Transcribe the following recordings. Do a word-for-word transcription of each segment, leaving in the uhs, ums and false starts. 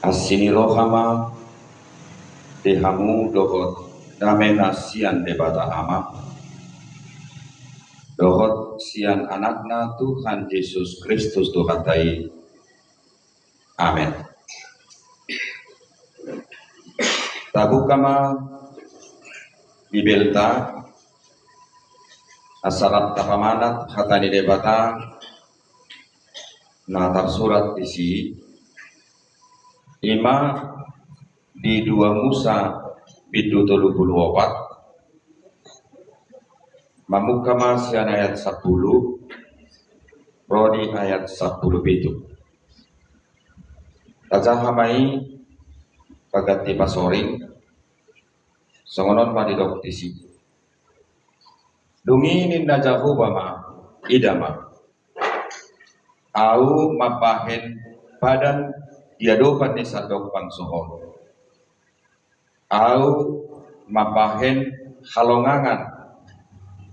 Asi ni roha ma di hamu dohot dame na sian Debata Ama, dohot sian Anakna Tuhan Jesus Kristus Tuhanta i. Amen. Tabuka ma Bibelta, asa rap tapamanat hata ni Debata na tarsurat disi, i ma di dua Musa bindu tolu pulu opat, mamungka ma sian ayat sampulu ro di ayat sampulu pitu. Tajaha ma i paganti pasoring, songon on ma didok disi. Dung i ninna Jahowa ma, ida ma, Ahu mambahen padan di adopan ni sandok bangso on. Ahu mambahen halongangan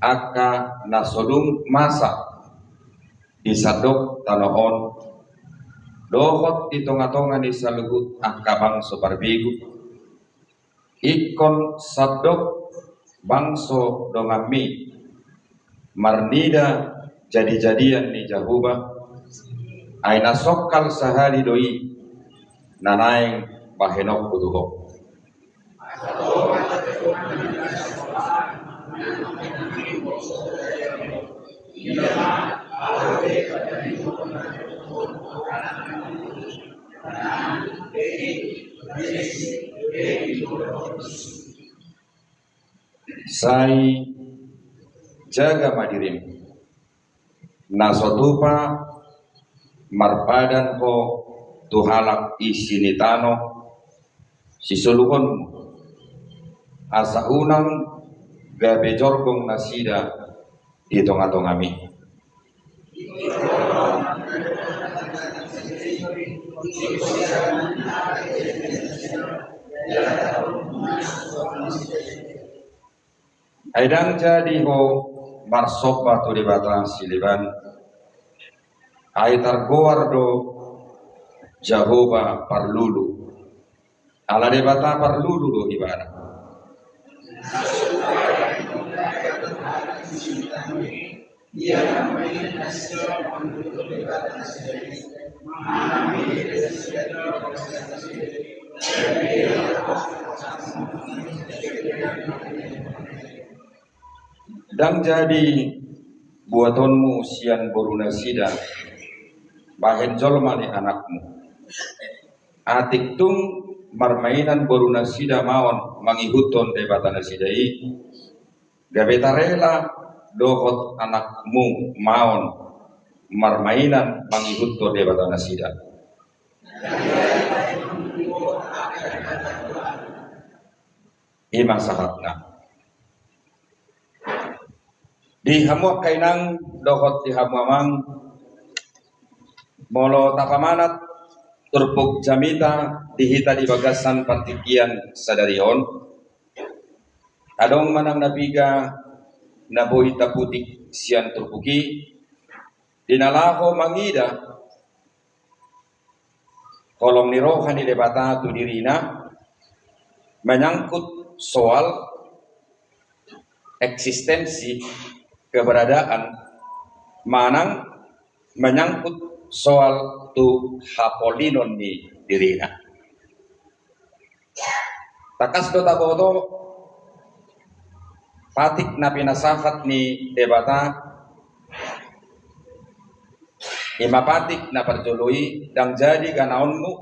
angka na so dung masa di sandok tano on, dohot di tonga-tonga ni saluhut angka bangso parbegu. Ingkon sandok bangso donganmi marnida jadi-jadian ni Jahowa, ai na songkal sahali do i na naeng bahenonku tu ho. Sai jaga ma dirim, na so tupa marpadan ho tu halak isi ni tano sisoluhonmu, asa unang gabe jorgong nasida di tonga-tongami. Ai ndang jadi ho marsomba tu debata sileban, ai targoar do Jahowa Parlulu. Ala Debata parlulu do ibana. Ndang jadi buatonmu sian boru nasida bahen jolma ni anakmu. Atik tung marmainan boru nasida maon mangihuthon debata nasida i, gabe tarela dohot anakmu maon marmainan mangihuthon debata nasida. I ma sahatna. Di hamu angka inang dohot di hamu amang, molo tapamanat turpuk jamita di hita di bagasan partingkian sadari on, adong manang na piga na boi taputik sian turpuk i, di na laho mangida holong ni roha ni Debata tu dirina, menyangkut soal eksistensi, keberadaan, manang menyangkut soal tu hapolinon ni dirina. Tangkas do taboto patik na pinasahat ni Debata, i ma patik na parjolo i, ndang jadi ganaonmu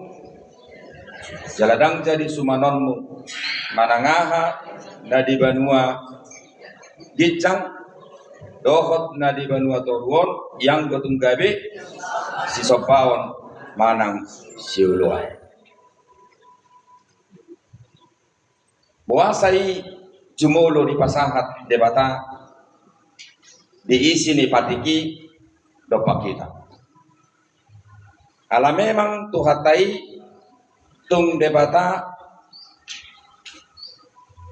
jala ndang jadi sumanonmu manang aha na di banua ginjang dohot na di banua toru on, ianggo tung gabe sisombaon manang sioloan. Boasa i jumolo dipasahat Debata di isi ni patik i dompak hita? Ala memang Tuhanta i tung Debata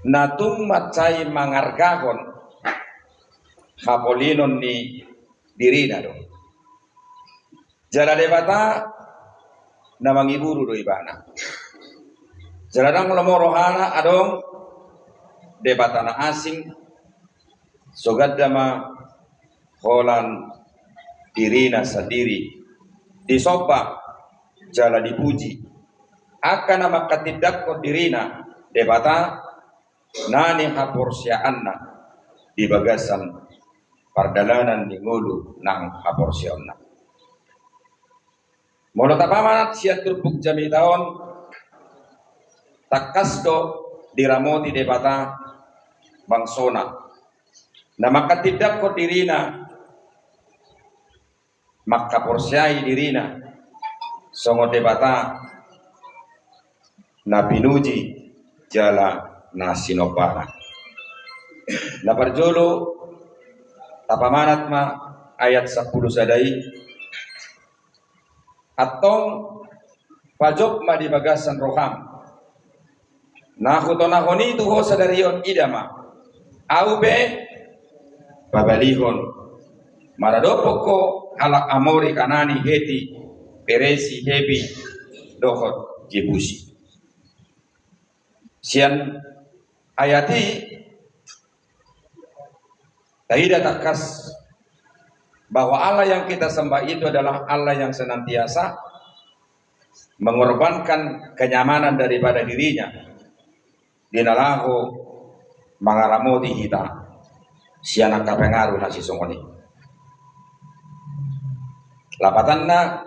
na tung mansai mangargahon hapolinon ni dirina do. Jala Debata na mangiburu do ibana. Jala ndang lomo rohana adong debata na asing, so ganda ma holan dirina sandiri disomba jala dipuji angka na manghatindanghon dirina debata na nihaporseaanna di bagasan pardalanan ni ngolu nang haporseaonna. Molo tapamanat sian turpuk jamita on, tangkas do diramoti debata bangsona na manghatindanghon dirina manghaporseai dirina songon debata na pinuji jala na sinombana. Na parjolo, tapamanat ma ayat sampulu sada i. Antong pajop ma di bagasan roham. Na hutonahon i tu ho sadari on, ida ma, ahu pe pabalihon maradophon ho halak Amori, Kanani, Heti, Peresi, Hebi dohot Jebusi. Sian ayat i taida tangkas bahwa Allah yang kita sembah itu adalah Allah yang senantiasa mengorbankan kenyamanan daripada dirinya di na laho mangaramoti hita sian angka pengaruh na sisongon i. Lapatanna,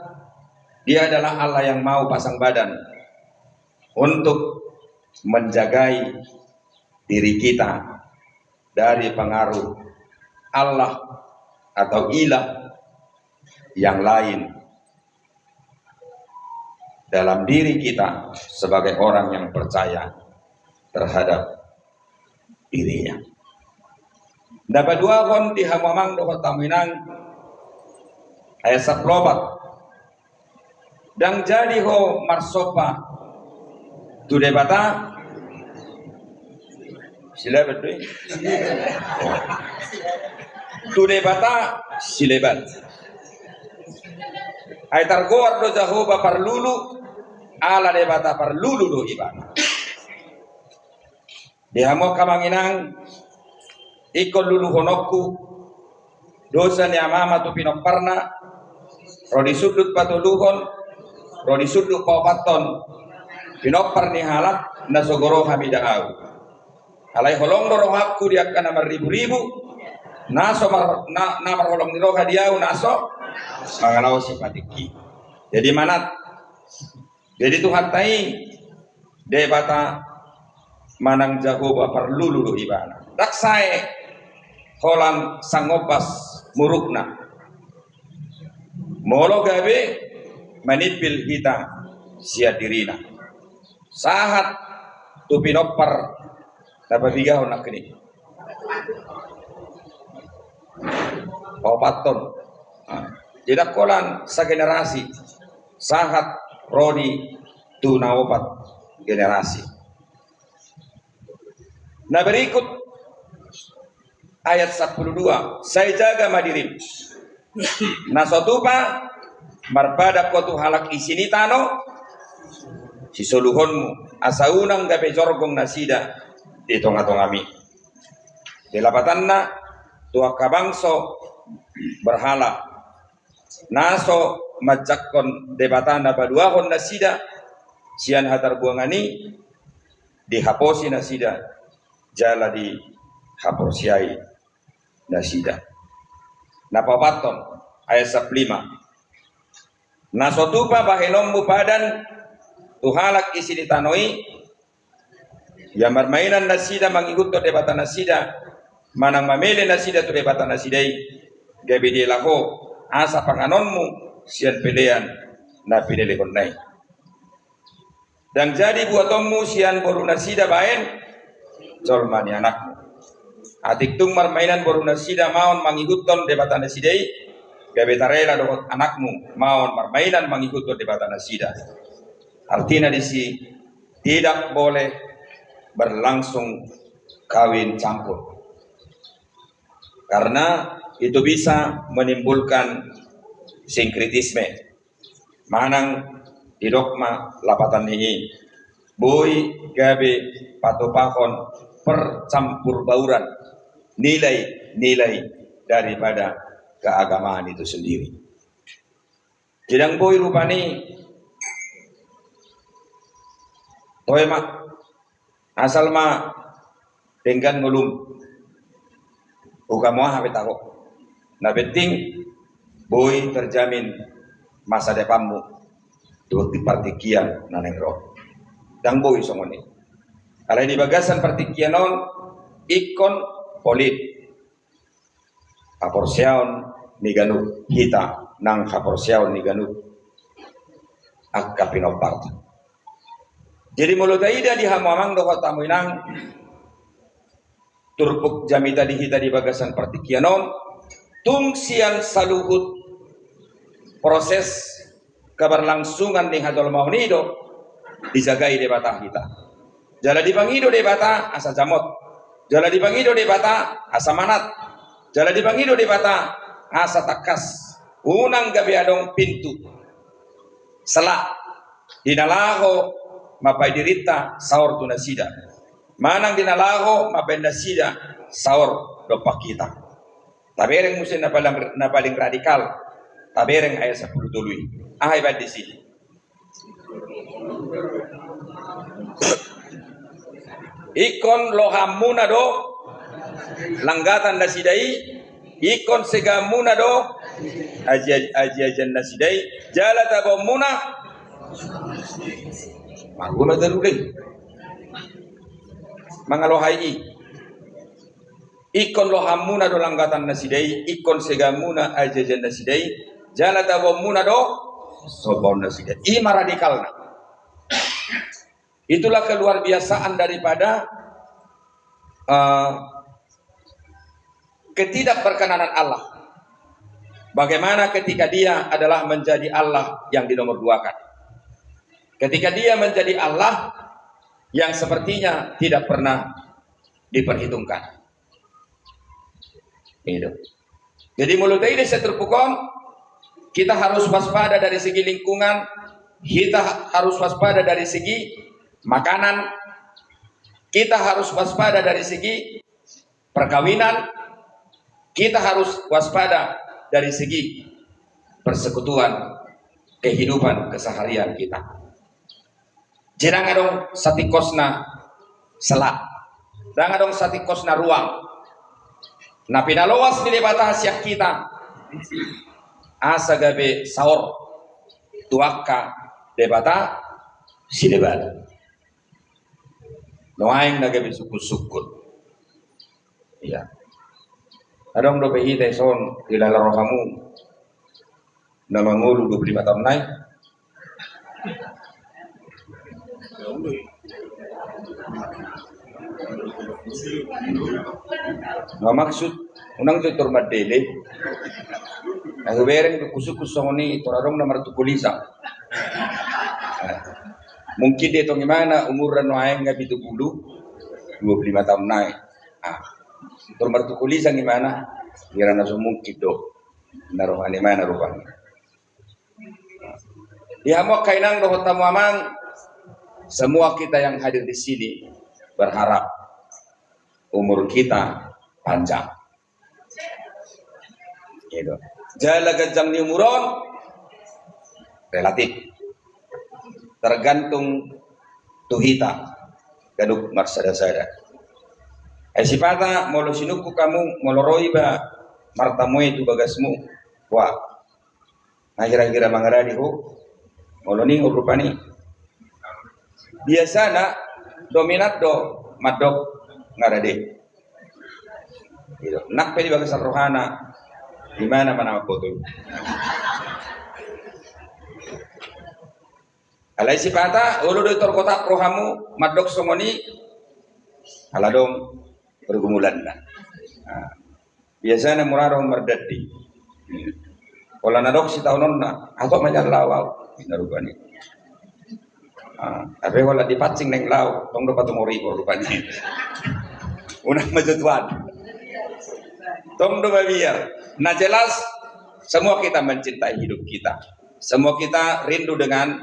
Dia adalah Allah yang mau pasang badan untuk menjagai diri kita dari pengaruh Allah atau ilah yang lain dalam diri kita sebagai orang yang percaya terhadap dirinya. Na paduahon di hamu amang dohot hamu inang, ayat sampulu opat. Ndang jadi ho marsomba tu debata sileban do i. Tu debata sileban. Ai targoar do Jahowa parlulu, ala debata parlulu do ibana. Di hamu angka amang inang, ingkon luluhononku dosa ni amama tu pinomparna, ro di sundut patoluhon, ro di sundut paopathon pinompar ni halak na so goro hami da ahu. Alai holong do rohangku di angka na marriburibu, na so mar, na, na marholong ni roha di ahu, na so mangalaosi patikki. Jadi manat. Jadi Tuhanta i debata manang Jahowa parlulu do ibana. Ndang sae holan sangombas murukna molo gabe manimpil hita sian dirina. Sahat tu pinompar na papigahon nangkin i. Paopathon. Nah, jadi holan sagenerasi sahat ro di tu na opat generasi. Na berikut ayat sampulu dua, sai jaga ma dirim. Na so tupa marpadan ho tu halak isi ni tano sisoluhonmu, asa unang gabe jorgong nasida di tonga-tongami. Di lapatanna, tu angka bangso berhala na so manjangkon debata na paduahon nasida sian hatarbuangan i, dihaposi nasida jala dihaporseai nasida. Na paopathon, ayat sampulu lima. Na so tupa bahenonmu padan tu halak isi ni tano i, ia marmainan nasida mangihuthon debata nasida, manang mamele nasida tu debata nasida i, gabe diela ho asa panganonmu sian pelean na pinelehonna i. Ndang jadi buatonmu sian boru nasida baen jolma ni anakmu. Atik tung marmainan boru nasida maon mangihuthon debata nasida i, gabe tarela dohot anakmu maon marmainan mangihuthon debata nasida. Artina disi, tidak boleh berlangsung kawin campur. Karena itu bisa menimbulkan sinkretisme. Manang didok ma lapatan ni i, boi gabe patupahon percampurbauran nilai-nilai daripada keagamaan itu sendiri. Jadi ndang boi rupani, toe ma, asal ma denggan ngolum, uga moa hape taho. Na penting boi terjamin masa depanmu tu partingkian na naeng ro. Ndang boi songon i. Alai di bagasan partingkian on ingkon polin haporseaon ni ganup hita, nang haporseaon ni ganup angka pinomparta. Jadi molo taida di hamu amang dohot hamu inang, turpuk jamita di hita di bagasan partingkian on, tung sian saluhut proses keberlangsungan ni hajolmaon i do dijagai Debata hita. Jala dipangido Debata asa jamot. Jala dipangido Debata asa manat. Jala dipangido Debata asa tangkas. Unang gabe adong pintu sela di na laho mambahen dirinta saor tu nasida, manang di na laho mambahen nasida saor dompak hita. Tabereng muse na paling, na paling radikal. Tabereng ayat sampulu tolu i. Aha ibaen disi? Ingkon lohamuna do langgatan nasida i, ingkon segamuna do aji-, aji-ajian nasida i, jala tabaonmuna. Marguna tarude mangalohai i. Ingkon lohamuna do langgatan nasida i, ingkon segamuna aji-ajian nasida i, jala tabaonmuna do sombaon nasida i. I ma radikalna. Itulah keluar biasaan daripada, eh, ketidakberkenanan Allah. Bagaimana ketika Dia adalah menjadi Allah yang dinomorduakan. Ketika Dia menjadi Allah yang sepertinya tidak pernah diperhitungkan. Gitu. Jadi molo taida sian turpuk on, kita harus waspada dari segi lingkungan, kita harus waspada dari segi makanan, kita harus waspada dari segi perkawinan, kita harus waspada dari segi persekutuan kehidupan keseharian kita. Jadi ndang adong satingkosna sela, ndang adong satingkosna ruang na pinaloas ni Debata sian hita asa gabe saor tu angka debata sideban. Nuaeng na gabe sungkun-sungkun. Iya. Adong dope hita dison, dilala rohamu na mangolu dua puluh lima taon nai. Na maksud, unang jo tor mandele. Na hubereng do kusuk-kusuk songon i, tor adong na martukul ijang. Mungkin dietong imana umurna nuaeng nga pitu pulu, dua puluh lima taon nai. Ah, tor martukul ijang imana, hira na so mungkin do. Na roha ni imana rupani. Di hamu angka inang dohot hamu amang, semua kita yang hadir di sini berharap umur kita panjang. Gitu. Jala ganjang ni umur on relatif, tergantung tu hita ganup marsada-sada. Ai sipata molo sinungkun hamu, molo ro iba martamu i tu bagasmu, wah, na hira-hira mangarade ho. Molo ningon rupani, biasana dominan do mandok ngarade. Gitu. Nang pe di bagasan rohana, di mana mana botul. Alai sipata olo do i tor gotap rohamu mandok songon i, ala adong pergumulanna. Nah, biasana mura do mardandi. Pola na adong sitaononna, atok ma jala laho au. Ina rupani. Ah, tapi pola dipancing naeng laho, tong do patumori ho rupani. Unang ma jo tuan. Tong do mabiar. Nah, jelas semua kita mencintai hidup kita. Semua kita rindu dengan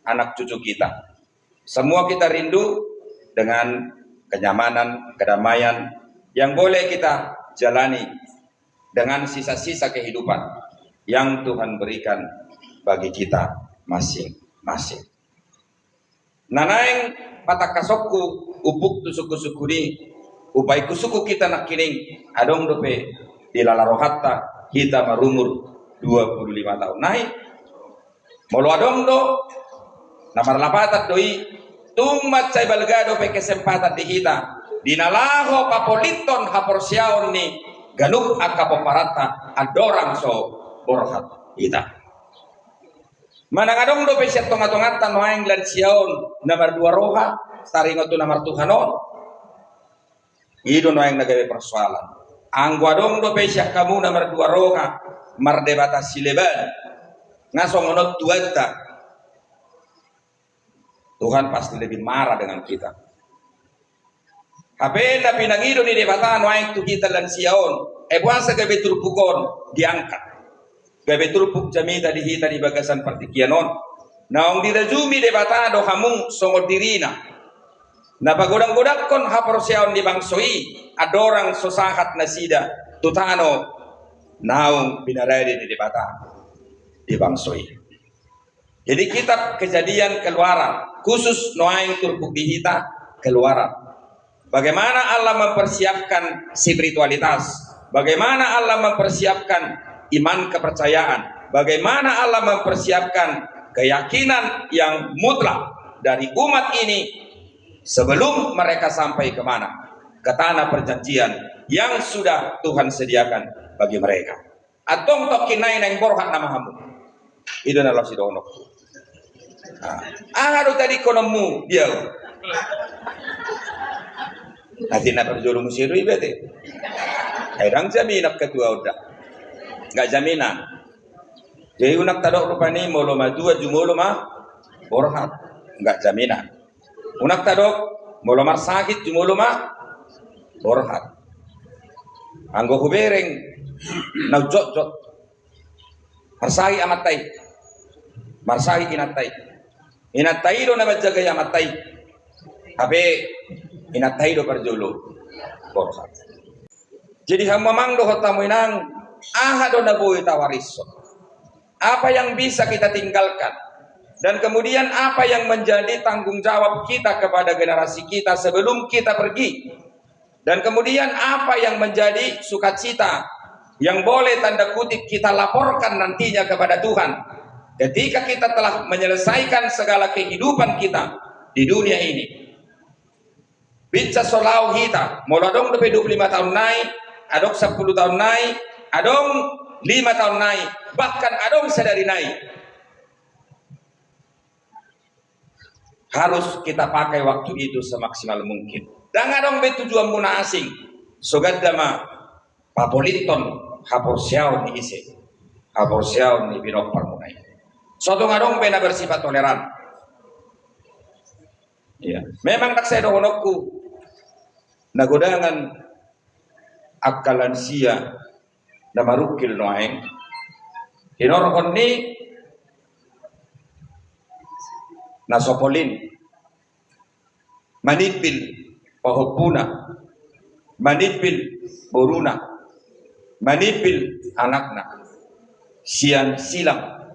anak cucu kita. Semua kita rindu dengan kenyamanan, kedamaian yang boleh kita jalani dengan sisa-sisa kehidupan yang Tuhan berikan bagi kita masing-masing. Na naeng patangkashonku umpuk tu sungkun-sungkun i, umbahen husungkun hita nangkining, adong dope dilala rohanta hita marumur dua puluh lima taon nai. Molo adong do, na marlapatan do i, tung mansai balga dope kesempatan di hita di na laho papolithon haporseaon ni ganup angka pomparanta andorang so borhat hita. Manang adong dope sian tonga-tonganta nuaeng lansia on na mardua roha, taringot tu na martuhan on. I do nuaeng na gabe persoalan. Anggo adong dope sian hamu na mardua roha, mardebata sileban, nga songon on tuanta, Tuhan pasti lebih marah dengan kita. Hape na pinangido ni Debata nuaeng tu hita lansia on, ai boasa gabe turpuk on diangkat? Gabe turpuk jamita di hita di bagasan partingkian on. Naung dirajumi Debata do hamu songon dirina, na pagodang-godangkon haporseaon ni bangso i, andorang so sahat nasida tu tano naung pinarade ni Debata di bangso i. Jadi kitab Kejadian, Keluaran, khusus nuaeng turpuk di hita, Keluaran. Bagaimana Allah mempersiapkan spiritualitas, bagaimana Allah mempersiapkan iman kepercayaan, bagaimana Allah mempersiapkan keyakinan yang mutlak dari umat ini sebelum mereka sampai ke mana? Ke tanah perjanjian yang sudah Tuhan sediakan bagi mereka. Antong tongkin nai naeng borhat nama hamu. I do na laos sidohononku. Ah, aha do tadingkononmu di ahu? Ate na parjolo muse do iba te. Ai ndang jaminan ketua on da. Nggak jaminan. Jadi unang tadok rupani molo matua jumolo ma borhat. Nggak jaminan. Unang tadok, molo marsahit jumolo ma borhat. Anggo hubereng na jotjot. Marsahit amanta i. Marsahit inanta i. Inanta i do na manjagai amanta i. Hape inanta i do parjolo borhat. Jadi hamu amang dohot hamu inang, aha do na boi tawarishon? Apa yang bisa kita tinggalkan? Dan kemudian apa yang menjadi tanggung jawab kita kepada generasi kita sebelum kita pergi? Dan kemudian apa yang menjadi sukacita yang boleh tanda kutip kita laporkan nantinya kepada Tuhan ketika kita telah menyelesaikan segala kehidupan kita di dunia ini? Binsa so laho hita, molo adong dope dua puluh lima taon nai, adong sampulu taon nai, adong lima taon nai, bahkan adong sadari nai. Harus kita pakai waktu itu semaksimal mungkin. Ndang adong be tujuanmuna asing, so ganda ma papolithon haporseaon ni ise, haporseaon ni pinomparmuna i. So tung adong be na bersifat toleran. Iya. Memang ndang sai dohononku na godangan angka lansia na marungkil nuaeng, hinorhon ni na so polin, manimbil pahompuna, manimbil boruna, manimbil anakna sian silang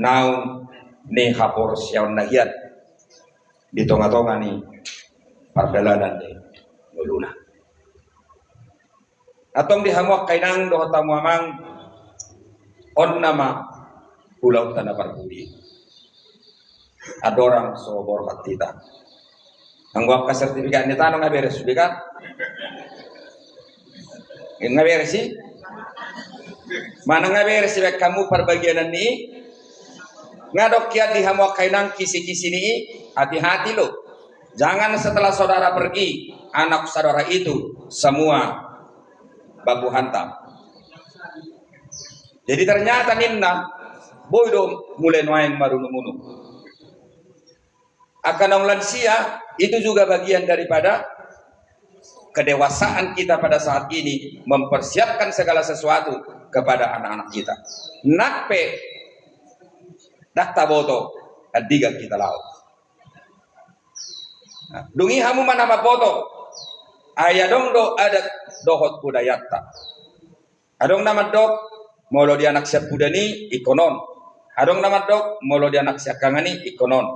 naung ni haporseaonna hian di tonga-tonga ni pardalanan ni ngoluna. Antong di hamu angka inang dohot hamu amang, on nama ulaonta na parpudi. Andorang so borhat hita. Anggo angka sertifikat ni tano nga beres sude kan? Nga beres i? Manang nga beres i baen hamu parbagianan ni i? Nga dok hian di hamu angka inang kisi-kisi ni i, hati-hati lo. Jangan setelah saudara pergi, anak saudara itu semua baku hantam. Jadi ternyata ninna, boi do mulai nuaeng marunung-unung. Angka naung lansia, itu juga bagian daripada kedewasaan kita pada saat ini, mempersiapkan segala sesuatu kepada anak-anak kita. Nang pe ndang taboto andigan hita laho. Dung i hamu ma na mamboto. Ai adong do adat dohot budayanta. Adong na mandok, molo di anak siampudan i ingkon on. Adong na mandok, molo di anak siangkangan i ingkon on.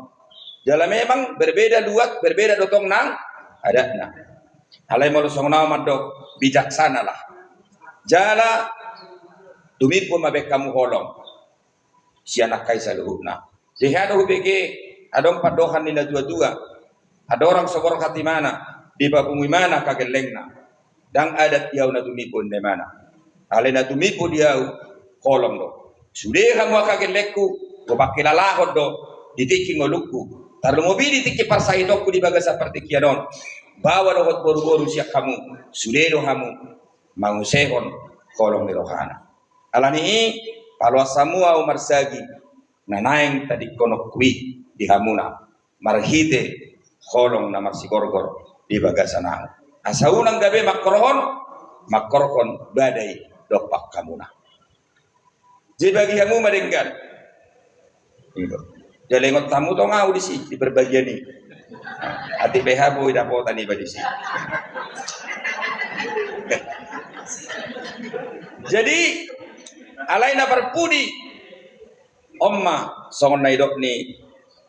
Jala memang berbeda luat, berbeda do tong nang adatna. Alai molo songon au mandok, bijaksanalah. Jala tumimbo ma baen hamu holong sian angka i saluhutna. Jadi hea do hubege, adong pandohan ni na tua-tua. Andorang so borhat imana, dipapungu imana angka gellengna. Ndang adat di au na tumimbo, ninna imana. Alai na tumimbo di au holong do. Sude hamu angka gellengku, hupangkilalahon do di tingki ngolungku. Tarlumobi di tingki parsahitonku di bagasan partingkian on. Baoa dohot boru-boru sian hamu, sude do hamu mangusehon holong ni rohana. Alani i, paloas hamu au marsagi na naeng tadingkononku i di hamuna, marhite holong na marsigorgor di bagasan au. Asa unang gabe mangkorhon, mangkorhon badai dompak hamuna. Jadi bagi hamu ma denggan. Jala ingot hamu tong au disi di perbagian i. Atik be hamu i dapotan iba disi. Jadi alai na parpudi, on ma songon na nidok ni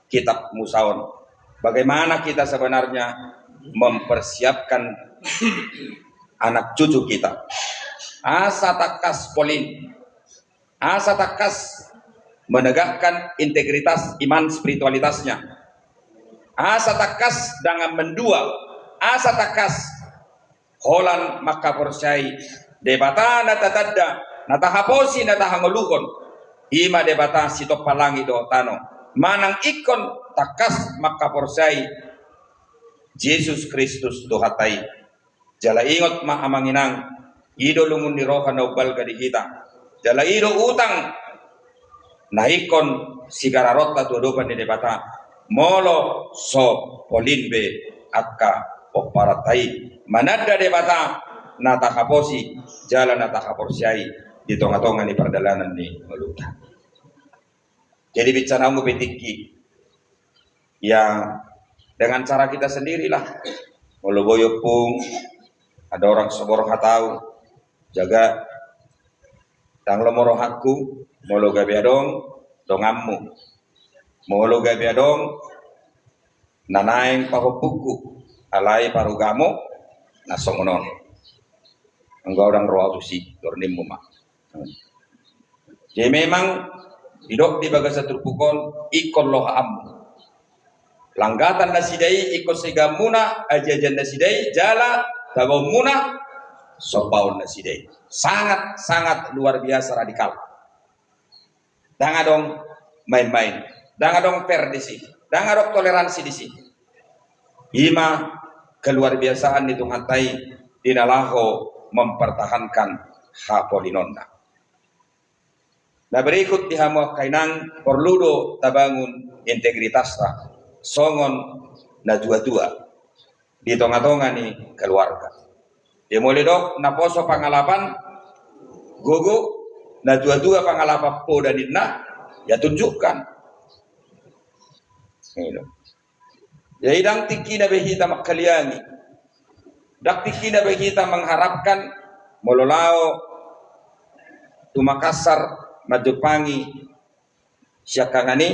kitab Musa on. Bagaimana kita sebenarnya mempersiapkan anak cucu kita? Asa tangkas polin, asa tangkas menegakkan integritas iman spiritualitasnya. Asa tangkas ndang mandua, asa tangkas holan mangkaporseai Debata na tatanda, na tahaposi, na tahangoluhon. I ma Debata sitompa langit dohot tano. Manang ingkon tangkas mangkaporseai Jesus Kristus Tuhanta i. Jala ingot ma amang inang, i do lungun ni roha na umbalga di hita. Jala i do utang na ingkon sigararonta tu adopan ni Debata. Molo so polin be angka pomparanta i mananda Debata na tahaposi jala na tahaporseai di tonga-tonga ni pardalanan ni ngolunta. Jadi bicara mu pe tingki. Ya, dengan cara kita sendirilah. Molo boi ompung, andorang so borhat au, jaga. Ndang lomo rohangku, molo gabe adong donganmu. Molo gabe adong na naeng pahompungku, alai parugamo na songon on. Anggo au ndang ro au tusi, dor nimmu ma. Jadi memang didok di bagasan turpuk on, ingkon lohaanmu. Langgatan nasida i ingkon segamuna, aji-ajian nasida i, jala tabaonmuna sombaon nasida i. Sangat, sangat luar biasa radikal. Ndang adong main-main, ndang adong fair disi, ndang adong toleransi disi. I ma keluarbiasaan ni Tuhanta i di na laho mempertahankan hapolinonna. Na berikut di hamu angka inang, porlu do tabangun integritasta songon na tua-tua di tonga-tonga ni keluarga. Dia molo didok naposo pangalapan gogo, na tua-tua pangalapan poda ninna, ya tunjukkan. Gitu. Jadi ndang tingkina be hita mangkaliangi. Ndang tingkina be hita mengharapkan molo laho tu Makassar manjumpangi siangkangan i,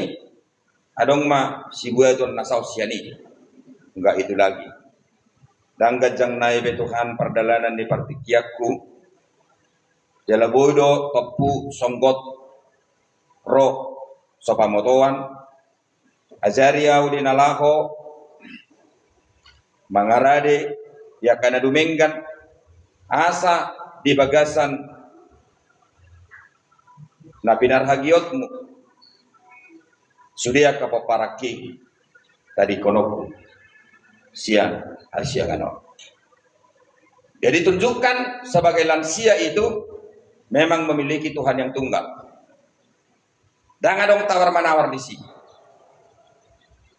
adong ma sibuaton na saut sian i. Enggak itu lagi. Ndang ganjang nai be Tuhan pardalanan ni partingkianku. Jala boi do tompu songgot ro so pamotoan. Ajari au di na laho mangarade di angka na dumenggan, asa di bagasan na pinarhagiotmu sude angka pomparanki tadingkononku sian hasiangan on. Jadi tunjukkan sebagai lansia itu memang memiliki Tuhan yang tunggal. Ndang adong tawar-manawar disi.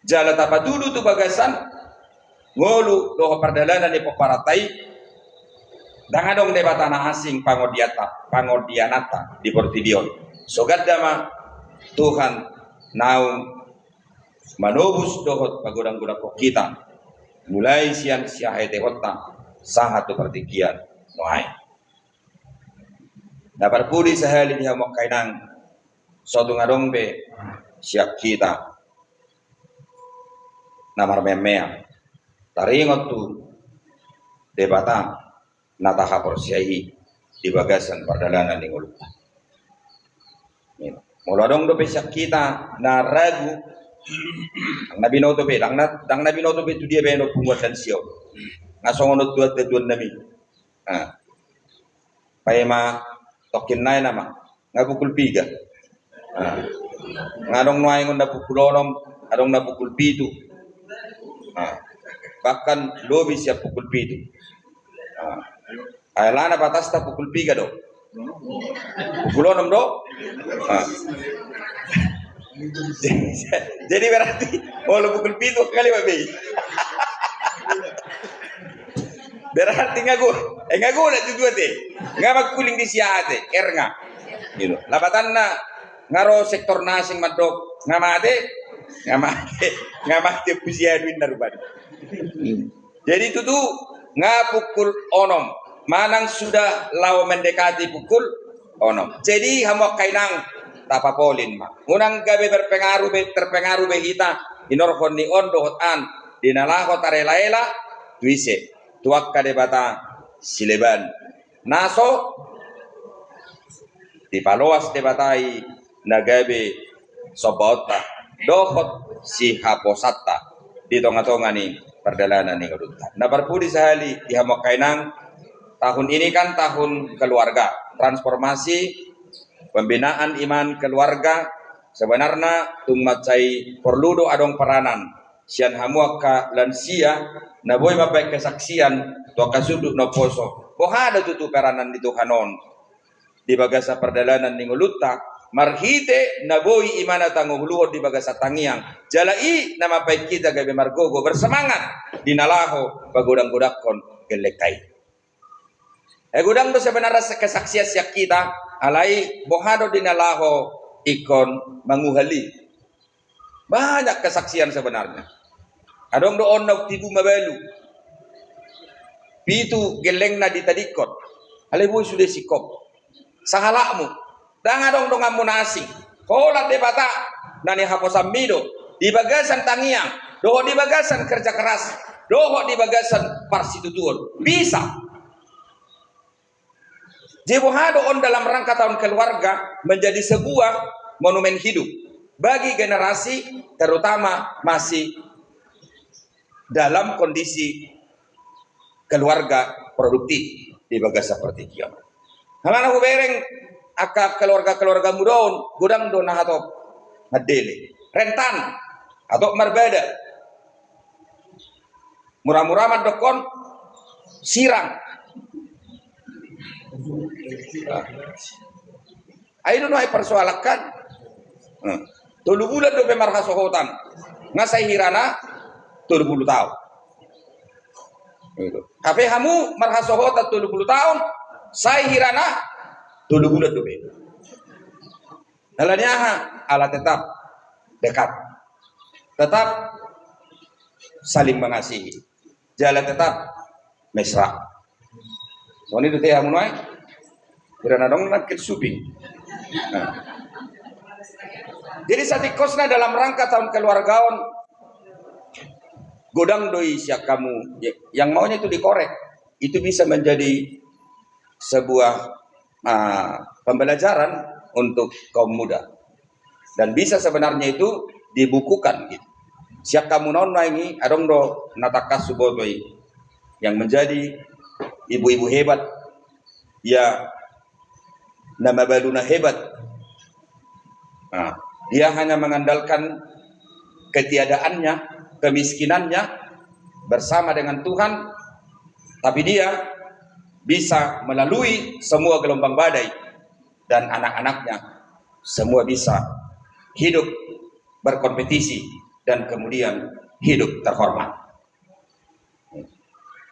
Jala tapatudu tu bagasan ngolu dohot pardalanan ni pomparanta i. Ndang adong debata na asing pangondianta, pangondiananta di portibi on. So ganda ma Tuhan naung manobus dohot pagodang-godanghon hita Mulai sian sihaetehonta sahat tu partingkian nuaeng. Na parpudi sahali di hamu angka inang, so tung adong be sian hita na marmeameang taringot tu Debata na tahaporseai di bagasan pardalanan ni ngolunta. Molo adong dope sian hita na ragu, ndang na binoto be, ndang na, ndang na binoto be tu dia be dohot punguan lansia on. Nga songon on tu hata tuan nami. Ah. Paima tongkin nai nama, nga pukul piga. Ah. Nga adong nuaeng on na pukul onom, adong na pukul pitu. Ah. Bahkan lobi sian pukul pitu. Ah. Alana batasta pukul piga do. Pukul onom do. Ah. Jadi berarti molo pukul pitu kali ma be i. Berarti nga go, eh, nga go na tutu ate. Nga mangkuling di siate, er nga. Gitu. Lapatanna nga ro sektor na asing mandok, nga mate, nga mate, nga mate pusianu inna rupani. Hmm. Jadi tutu nga pukul onom, manang sudah laho mendekati pukul onom. Jadi hamu angka inang, tapapolin ma. Unang gabe berpengaruh be, terpengaruh be hita, hinorhon ni on dohot an, di na laho tarelaela, tu ise, tu angka debata sileban. Na so dipaloas Debata i na gabe sombaonta dohot sihaposanta di tongatonga ni pardalanan ni ngolunta. Na parpudi sahali di hamu angka inang, tahun ini kan tahun keluarga, transformasi, pembinaan iman keluarga, sebenarna tung mansai porlu do adong peranan sian hamu angka lansia na boi mambaen kesaksian tu angka sundut na umposo. Boha do tutu peranan ni Tuhan on di bagasan pardalanan ni ngolunta, marhite na boi imana tangoluhon di bagasan tangiang, jala i na mambaen hita gabe margogo, bersemangat di na laho pagodanggodangkon gellengta i. Eh, godang do sebenarna se-, kesaksian sian hita, alai boha do di na laho ingkon manguhali. Banyak kesaksian sebenarnya. Adong do on na tibu mabalu. Pitu gellengna ditadingkon. Alai boi sude singkop. Sahalakmu. Ndang adong donganmu na asing. Holan Debata na nihaposanmi do di bagasan tangiang, dohot di bagasan kerja keras, dohot di bagasan parsitutuon. Bisa. Jadi boha do on dalam rangka tahun keluarga menjadi sebuah monumen hidup bagi generasi, terutama masih dalam kondisi keluarga produktif di bagasan partingkian. Alana hubereng angka keluarga-keluarga muda on, godang do na hatop mandele, rentan, hatop marbada. Mura-mura mandokkon sirang. Ai do nuaeng persoalankan. Hmm. Tolu bulan dope marhasohotan. Nga sai hirana tolu pulu taon. Gitu. Hape hamu marhasohotan tolu pulu taon, sai hirana tolu bulan dope. Alani aha? Ala tetap dekat. Tetap saling mengasihi. Jala tetap mesra. Songon i do te hamu nuaeng. Pira na adong nangkin suping. Nah. Jadi satingkosna dalam rangka tahun keluarga on, godang do i sian hamu, ya, yang maunya itu dikorek, itu bisa menjadi sebuah, ah, pembelajaran untuk kaum muda. Dan bisa sebenarnya itu dibukukan gitu. Sian hamu na on nuaeng i, adong do na tangkas huboto i yang menjadi ibu-ibu hebat, ya, na mabalu na hebat. Nah, dia hanya mengandalkan ketiadaannya, kemiskinannya bersama dengan Tuhan, tapi dia bisa melalui semua gelombang badai dan anak-anaknya semua bisa hidup berkompetisi dan kemudian hidup terhormat.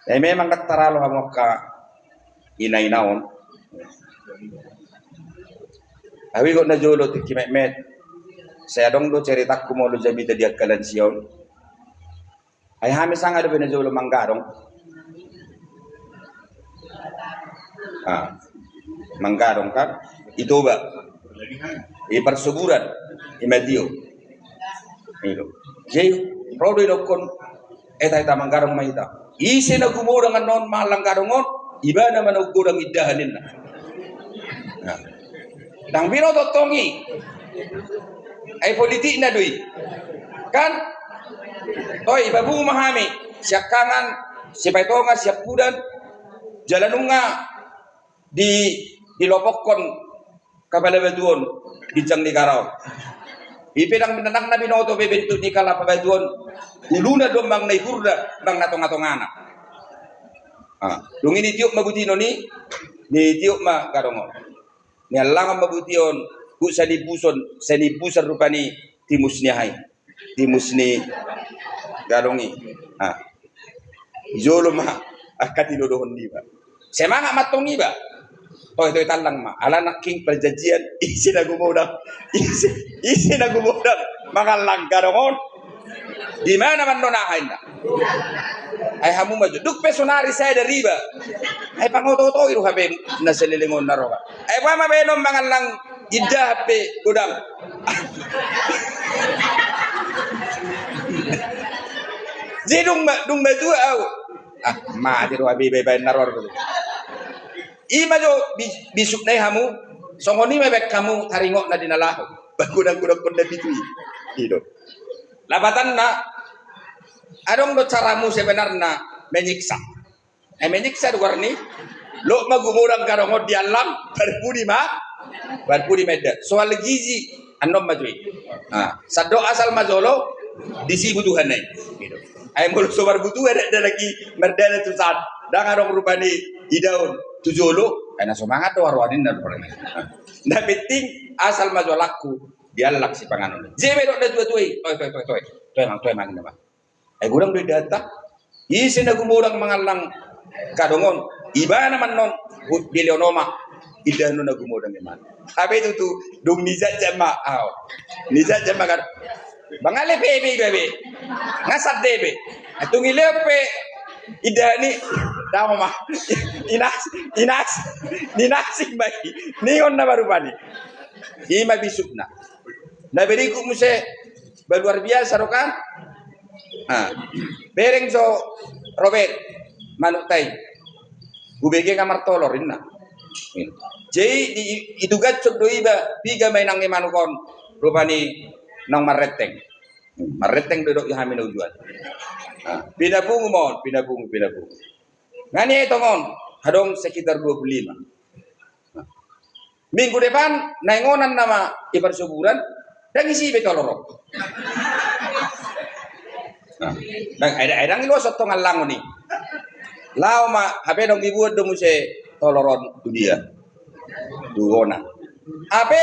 Jadi memang ndang taralo hamu angka ina-ina on. Ahu igot na jolo tingki metmet. Sai adong do ceritangku molo jamita di angka lansia on. Ai hami sanga dope na jolo manggadong. Ah, manggadong kan? I Toba. I Parsoburan, i ma tio. Ilo. Jadi, ro do idokkon, eta, eta manggadong ma hita. Ise na gumodang annon mangallang gadong on, ibana ma na godang indahan ninna. Nah. Ndang binoto tong i. Ai politikna do i. Kan? Toe, ipapungu ma hami. Siangkangan, Sipaitonga, Siampudan, jala nunga di, dilopokkon kapala batu on, ginjang ni gara on. I pe ndang, ndang na binoto be bentuk ni kapala batu on. Uluna do, manang na ihurna, manang na tongatongana. Ah, dung i nitiop ma butinon i, nitiop ma gadong on. Niallangan ma buti on, hut sanimbuson, sanimbusan rupani timus ni aha i. Timus ni gadong i. Ah. Jolo ma angka tinodohon niba. Semangat ma antong iba. Toe, toe, tallang ma. Ala nangkin perjanjian, ise na gumodang. Ise, ise na gumodang mangallang gadong on. Di mana mannon aha inna. Ai hamu ma jo. Dung pe sonari sada riba. Ai pangoto-otoi do hape na saleleng on na ro. Ai boha ma baenon mangallang indahan pe godang. Jadi dung ma, dung matua au. Ah, mate do hape ibaen na ro. I ma jo bi-, bisukna i hamu. Songon i ma baen hamu taringot na di na laho. Pagodang-godangkon na pitu i. I do. Lapatanna, adong do caramu sebenarna menyiksa. Eh, menyiksa do goarni. Lot ma gumodang gadong on diallang, parpudi ma, parpudi ma indahan. Soal gizi, annon ma jo i. Ah, sandok asal ma jolo, disi butuhanna i. Gitu. Ai molo so marbutuha, ndang lagi mardalan tu san. Ndang adong rupani idaon tu jolo. Ai na so mangan do roha ninna rupani. Ah. Na penting asal ma jo allanku diallang sipanganon. Jei ma didok na tua-tua i. Toe, toe, toe, toe. Toe, toe, toe, mangan ma. Ai godang do indahanta. Ise na gumodang mangallang gadong on, ibana mannon, hu-, beleon on ma. Indahan on na gumodang i ma. Hape tutu, dung nijatjat ma, au. Nijatjat ma gadong. Mangale pe be iba be. Nga sande be. Tung ilehon pe indahan i, dao ma. Inas, inas, ninasing ma i. Ningon nama rupani. I ma bisukna. Na berikut muse, ba luar biasa do kan? Ah. Bereng jo Robert, manukta i. Hubege nga martolor inna. Jadi di, i-, itugashon do iba, piga ma inang i manuk on, rupani naung marrenteng. Marrenteng do didok i hami na ujuan. Ah. Pinapungu ma on, pinapungu, pinapungu. Nga nietong on, adong sekitar dua puluh lima. Minggu depan, naeng onan nama i Parsoburan, ndang isi be tolor on. Nah, ndang, ai ndang, ai ndang iloas antong allangon i. Laho ma, hape naung dibuat do muse tolor on tu dia. Tu onan. Hape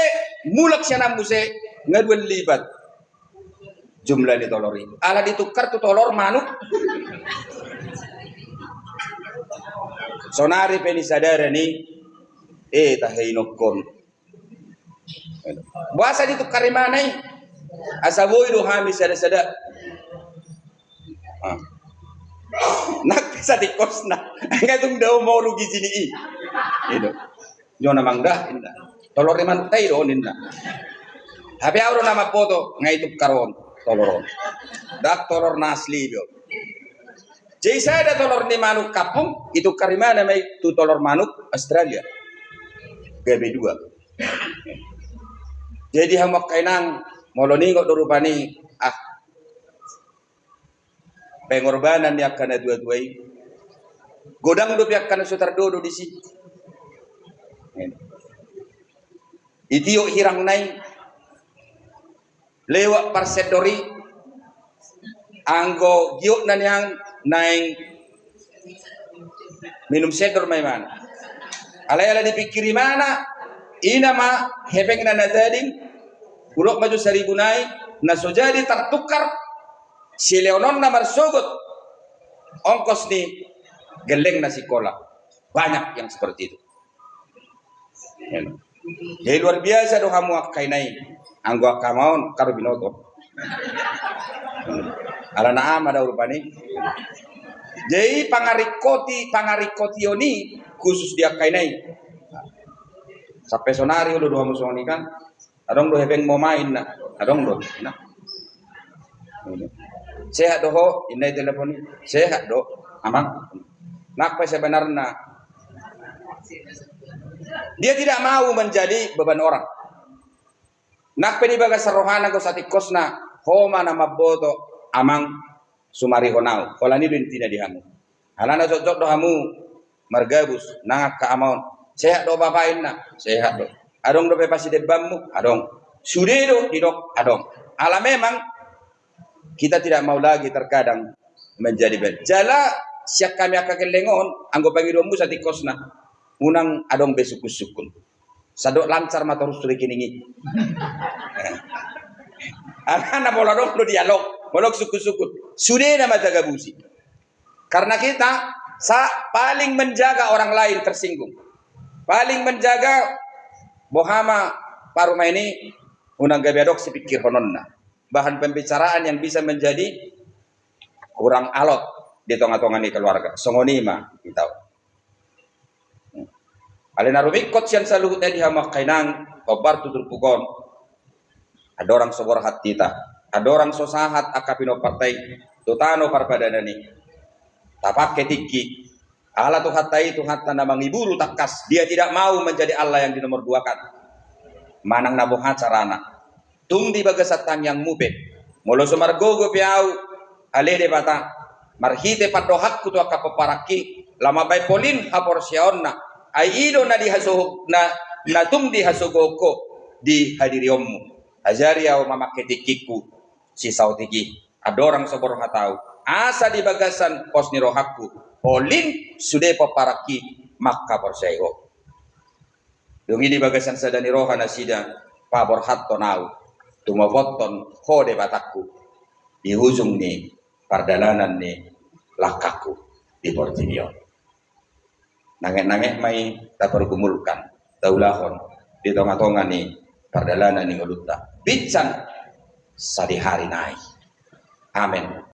mulak sian an muse, nga dua lipat jumlah ni tolor i. Ala ditukar tu tolor manuk. Sonari pe ni sadara ni, eh, tahe inokkon. Boasa ditukar imana i? Asa boi do hami sada-sada. Ah. Nang pe satingkosna. Nga tung dao moru gizi ni i. Ido. Jo na mangga, inna. Tolor ni manukta i do, ninna. Hape au do na mamboto, nga itukar on, tolor on. Ndang tolor na asli do. Jadi sada tolor ni manuk kampung, itukar imana ma i tu tolor manuk Australia. Gabe dua. Jadi hamu angka inang, molo ningot do rupani, ah, pengorbanan ni angka na tua-tua i. Godang dope angka na so tardodo disi. Itiop hirangna i, lewat parsendor i, anggo giotna nian naeng minum sendor ma imana. Alai ala dipikir imana, i nama hepengna na tading, hudok ma jo saribu nai, na so jadi tartukar, silehononna marsogot ongkos ni gellengna sikola. Banyak yang seperti itu. Jadi luar biasa do hamu angka ina i. Anggo angka ama on, nga ro binoto. Alana ama da rupani. Jadi pangaringkoti, pangaringkotion i khusus di angka ina i. Sampe sonari olo do hamu songon i kan. Adong do hepeng mo main na. Adong do. Nah. Sehat do ho, inna i telepon i. Sehat do, amang. Nang pe sebenarna dia tidak mau menjadi beban orang. Nang pe di bagasan rohana anggo satingkosna, ho ma na mamboto amang sumarihon au. Holan i do intina di hamu. Alana jotjot do hamu margabus, nang angka ama on. Sehat do bapa inna, sehat do. Adong dope pasidembanmu, adong. Sude do didok, adong. Ala memang kita tidak mau lagi terkadang menjadi beban. Jala sian hami angka gelleng on, anggo pangidoanmu satingkosna, unang adong be sungkunsungkun. Sadok lancar ma torus rekening i. Alana molo adong do dialog, molo sungkunsungkun. Sude nama tagabusi. Karena kita sa paling menjaga orang lain tersinggung. Paling menjaga boha ma parumaen i unang gabe adong sipingkirhononna. Bahan pembicaraan yang bisa menjadi kurang alot di tongatonga ni keluarga. Songon i ma hita. Alai na rumingkot sian saluhutna i di hamu angka inang, hombar tu turpuk on. Andorang so borhat hita, andorang so sahat angka pinomparta i tu tano parpadanan i. Tapangke tingki, ala Tuhanta i Tuhanta na mangiburu tangkas, Dia tidak mau menjadi Allah yang dinomorduakan. Manang na boha carana. Tung di bagasan tangiangmu pe, molo so margogo pe au, ale Debata, marhite pandohanku tu angka pomparanki, laho mambahen polin haporseaonna, ai i do na dihasohot, na, na tung dihasogohon ho di hadirionmu. Ajari au mamangke tingkingku sisaotik i, andorang so borhat au, asa di bagasan pos ni rohangku, polin sude pomparanki mangkaporseai ho. Dung i di bagasan sada ni roha nasida, paborhathon au, tumopothon ho Debatangku, di ujung ni pardalanan ni langkangku di portibi on. Nanget-nanget ma i tapargumulkan, taulahon, di tongatonga ni pardalanan ni ngolunta. Binsan sadihari nai. Amen.